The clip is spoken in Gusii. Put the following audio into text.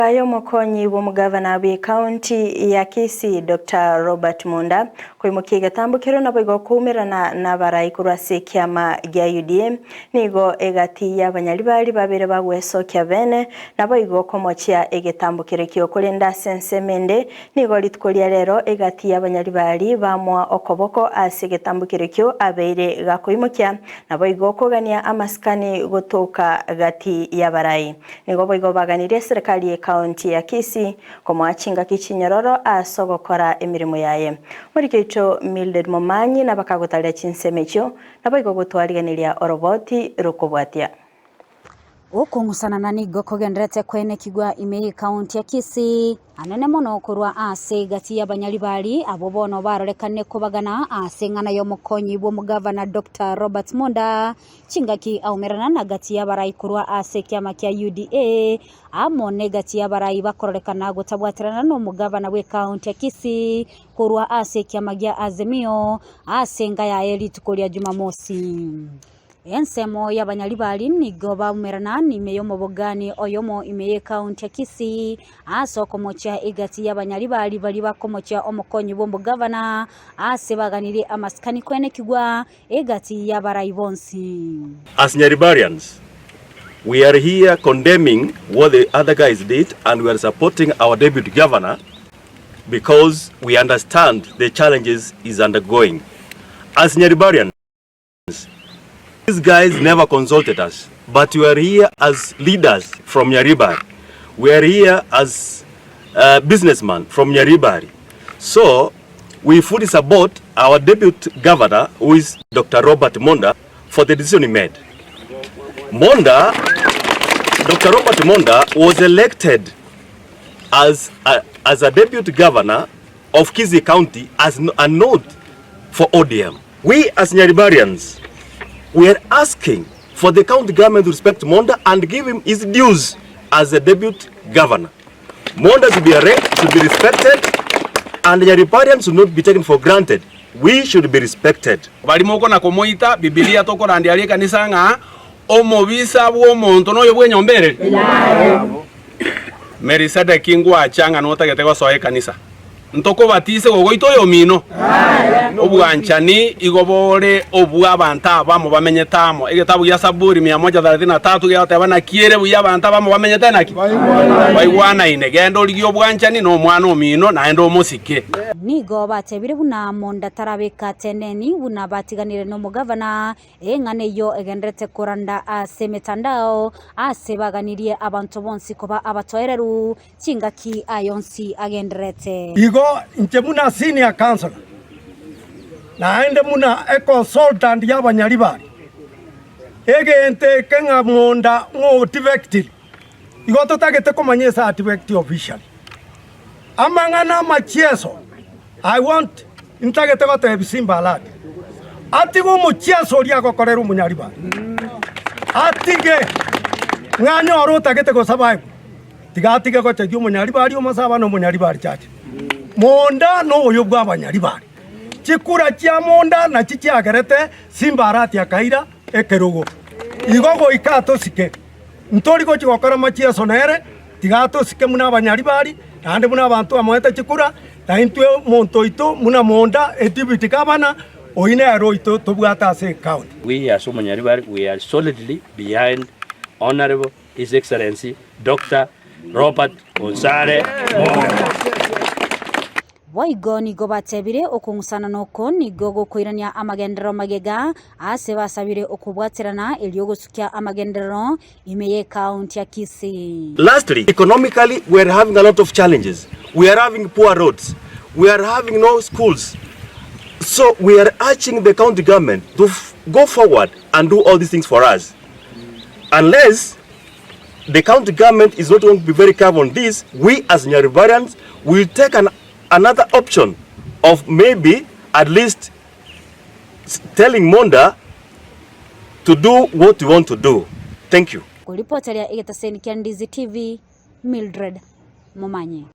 Aye omokonyi bw'omogavana bw'ecounty ya Kisii Doctor Robert Monda koimokia egetambokero naboigo koumerana nabarai korwa ase ekiama gia UDA nigo egati y'abanyaribari babere bagwesokia bene naboigo komochia egetambokero ekio korende ase ensemo ende nigo rituko ria rero egati y'abanyaribari bamoa okoboko ase egetambokero ekio abeire gakoimokia naboigo kogania amasikani gotoka gati y'abarai. Nigo boigo baganirie eserekari y'Ekaunti ya Kisii komoa chingaki chinyororo ase ogokora emeremo yaye. Moriki oito Mildred Momanyi nabakagotaria chinsemo echio, naboigo gotwarigeneria oroboti rokobwatia. Okong'usanana nigo kogendererete koenekigwa ime y'Ekaunti ya Kisii. Anene mono korwa ase egati y'abanyaribari, abwo bono barorekane kobagana ase eng'ana y'omokonyi bw'omogavana Doctor Robert Monda, chingaki aumerana na gati y'abarai korwa ase ekiama kia UDA, amo negati y'abarai bakororekana gotabwaterana n'omogavana bw'ekaunti ya Kisii korwa ase ekiama gia Azimio ase enka yaye rituko ria Jumamosi. Ensemo y'abanyaribari nigo baumerana ime y'omobogani oyomo ime y'ekaunti ya Kisii ase okomochia egati y'abanyaribari baria bakomochia omokonyi bw'omogavana ase baganirie amasikani kwenekigwa egati y'abarai bonsi. As Nyaribarians, we are here condemning what the other guys did and we are supporting our deputy governor because we understand the challenges he's undergoing. As Nyaribarians, These guys never consulted us, but we are here as leaders from Nyaribari. We are here as uh, businessmen from Nyaribari. So we fully support our deputy governor, who is Dr. Robert Monda, for the decision he made. Monda, Dr. Robert Monda was elected as a, as a deputy governor of Kisii County as a nod for ODM. We as Nyaribarians, we are asking for the county government to respect Monda and give him his dues as a deputy governor. Monda should be arranged, should be respected, and Nyaribarians should not be taken for granted. We should be respected. Baria mokona komoita, Bibilia tokorandia aria ekanisa ng'a omobisa bw'omonto noyo bw'enyomba ere. Melisedeki ngwacha ng'a notagete gosoa ekanisa. Ntokobatise gogoita oyomino? Obwanchani igo bore obw'abanto abamo bamenyete amo. Egetabu gia Saburi mia moja thelathini na tatu gegoteba naki ere buya abanto abamo bamenyete naki? Baigwanaine. Genda origie obwanchani nomwana omino naende omosike. Nigo batebire buna monda tarabeka teneni buna batiganire nomogavana Eng'ana eyio egendererete koranda ase emetandao, aase baganirie abanto bonsi koba abatoereru, chingaki aya onsi agendererete. Igo inche buna senior councillor naende buna econsultant y'abanyaribari, egento eke ng'a monda ng'o defected, igo totagete komanya ase adefect officially. Amang'ana amachieso I want ntagete gotebia Simba Arati atige omochiaso oria agokorera omonyaribari, atige ng'a anyore otagete go survive, tiga atige gochegia omonyaribari omosaba na omonyaribari chache. Monda noyo bwa abanyaribari, chikura chia monda nachi chiagerete Simba Arati akaira ekerogo. Igo goika atosike, ntori gochi gokora machiaso nere, Tiga atosike buna abanyaribari, naende buna abanto bamoete chikura, na intwe omonto oito buna monda edepute gavana, oyio nere oito tobwate ase ecounty. We as Omonyaribari we are solidly behind Honourable His Excellency Doctor Robert Onsare Monda. Boigo nigo batebire, Okong'usanana oko nigo gokoirania amagenderero magega aase basabire okobwaterana erio gosukia amagenderero ime y'ekaunti ya Kisii. Lastly, economically we are having a lot of challenges, we are having poor roads, we are having no schools, so we are urging the county government to go forward and do all these things for us unless the county government is not going to be very careful on this, we as Nyaribarians will take an, another option of maybe at least telling Monda to do what we want to do. Thank you. Koripoteria egetaseni kia Ndizi TV, Mildred Momanyi.